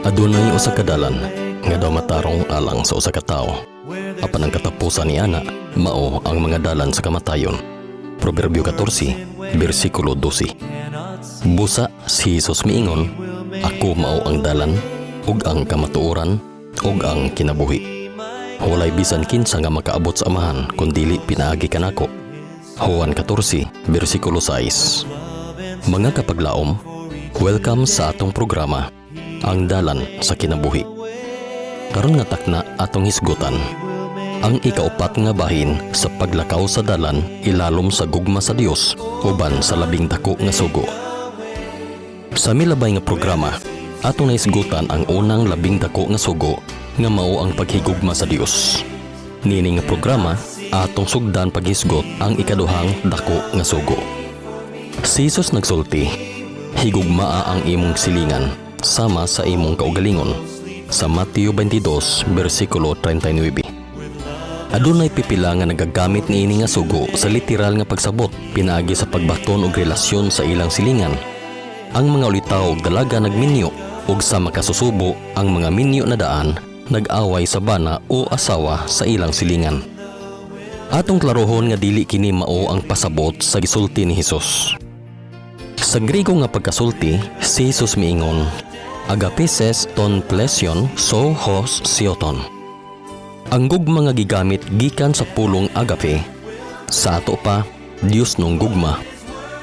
Adunay usa ka dalan nga daw matarong alang sa usa ka tawo. Apan ang katapusan niana mao ang mga dalan sa kamatayon. Proverbio 14, bersikulo 12. Busa si Jesus miingon, "Ako mao ang dalan ug ang kamatuoran ug ang kinabuhi. Walay bisan kinsa nga makaabot sa Amahan kun dili pinaagi kanako." Juan 14, bersikulo 6. Mga kapaglaom, welcome sa atong programa, Ang Dalan sa Kinabuhi. Karon nga takna, atong hisgutan ang ikaupat nga bahin sa paglakaw sa dalan ilalom sa gugma sa Dios uban sa labing dako nga sugo. Sa milabay nga programa, atong nahisgutan ang unang labing dako nga sugo nga mao ang paghigugma sa Dios. Niini nga programa, atong sugdan paghisgot ang ikaduhang dako nga sugo. Si Jesus nagsulti, "Higugmaa ang imong silingan sama sa imong kaugalingon," sa Mateo 22, bersikulo 39. Adunay pipila nga nagagamit niini nga sugo sa literal nga pagsabot pinaagi sa pagbaton og relasyon sa ilang silingan. Ang mga ulitaw og dalaga nagminyo ug sa makasusubo ang mga minyo na daan nag-away sa bana o asawa sa ilang silingan. Atong klarohon nga dili kini mao ang pasabot sa gisulti ni Hesus. Sa Griego nga pagkasulti, si Jesus miingon, "Agapeses ton plesion sou hos seauton." Ang gugma nga gigamit gikan sa pulong agape, sa ato pa, Dios nung gugma.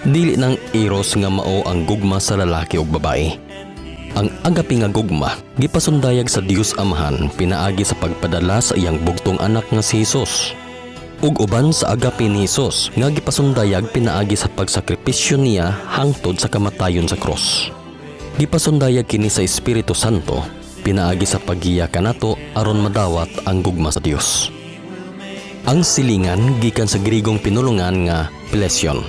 Dili nang eros nga mao ang gugma sa lalaki ug babae. Ang agape nga gugma gipasundayag sa Dios Amahan pinaagi sa pagpadala sa iyang bugtong anak nga si Jesus. Ug uban sa agape ni Hesus nga gipasundayag pinaagi sa pagsakripisyo niya hangtod sa kamatayon sa krus. Gipasundayag kini sa Espiritu Santo pinaagi sa paggiya kanato aron madawat ang gugma sa Dios. Ang silingan gikan sa Grigong pinulungan nga plesion.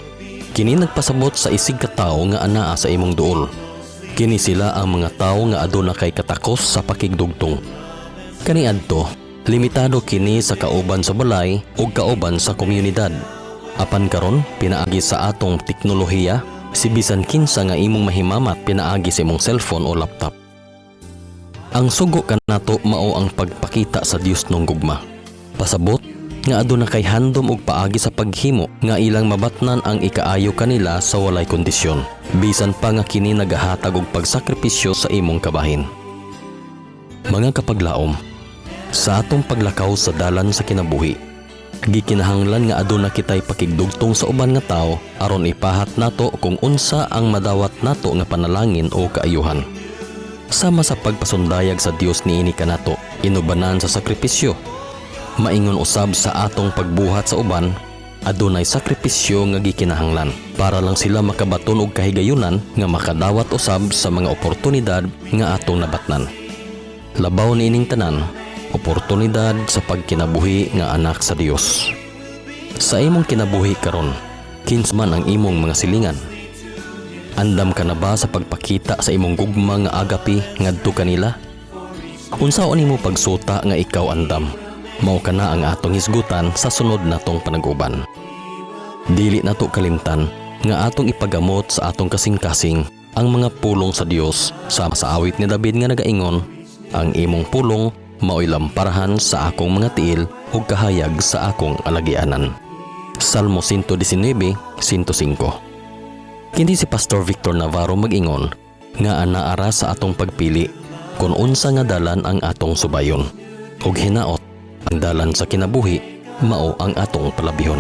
Kini nagpasabot sa isig ka tawo nga anaa sa imong duol. Kini sila ang mga tawo nga aduna kay katakos sa pakigdugtong. Kaniadto, limitado kini sa kauban sa balay ug kauban sa komunidad. Apan karon, pinaagi sa atong teknolohiya, si bisan kinsa nga imong mahimamat pinaagi sa imong cellphone o laptop. Ang sugo kanato mao ang pagpakita sa Dios nung gugma. Pasabot nga aduna kay handom og paagi sa paghimo nga ilang mabatnan ang ikaayo kanila sa walay kondisyon. Bisan pa nga kini nagahatag og pagsakripisyo sa imong kabahin. Mga kapaglaom, sa atong paglakaw sa dalan sa kinabuhi, gikinahanglan nga aduna kitay pakigdugtong sa uban nga tawo aron ipahat nato kung unsa ang madawat nato nga panalangin o kaayuhan. Sama sa pagpasundayag sa Dios niini kanato, inubanan sa sakripisyo. Maingon usab sa atong pagbuhat sa uban, adunay sakripisyo nga gikinahanglan para lang sila makabaton og kahigayunan nga makadawat usab sa mga oportunidad nga atong nabatnan. Labaw niining tanan, oportunidad sa pagkinabuhi nga anak sa Dios. Sa imong kinabuhi karon, kinsa man ang imong mga silingan? Andam ka na ba sa pagpakita sa imong gugma nga agape ngadto kanila? Unsaon nimo pagsuta nga ikaw andam? Mao kana ang atong hisgutan sa sunod natong panag-uban. Dili nato kalimtan nga atong ipagamot sa atong kasing-kasing ang mga pulong sa Dios sa awit ni David nga nagaingon, "Ang imong pulong mao'y lamparahan sa akong mga tiil ug kahayag sa akong alagianan." Salmo 119, 105. Kini si Pastor Victor Navarro mag-ingon nga anaara sa atong pagpili kung unsa nga dalan ang atong subayon. Ug hinaot, ang dalan sa kinabuhi mao ang atong palabihon.